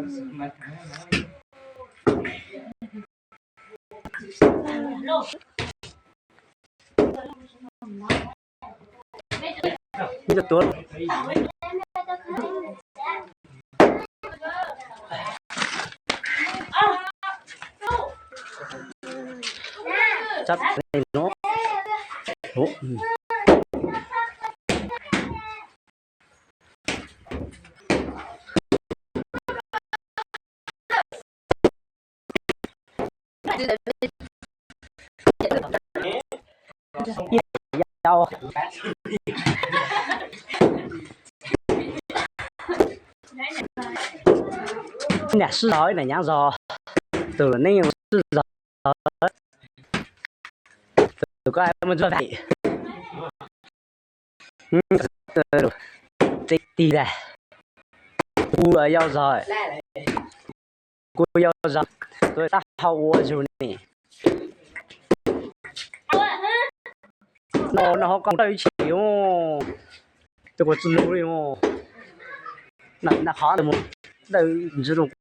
Ib lub tuab. Sab no. Yau. Niam sib zog, niam nyab zog, tus neej sib zog, tus koj muaj ntsuj plig. Tig tig lawm, kuv yau zog, kuv yau zog, kuv tab hau ua zug ni. No no ho koj mus tau ib tshim, tus kuv tsis lug li. Na qhov ntawd mus, ntawd ntsis rau kuv.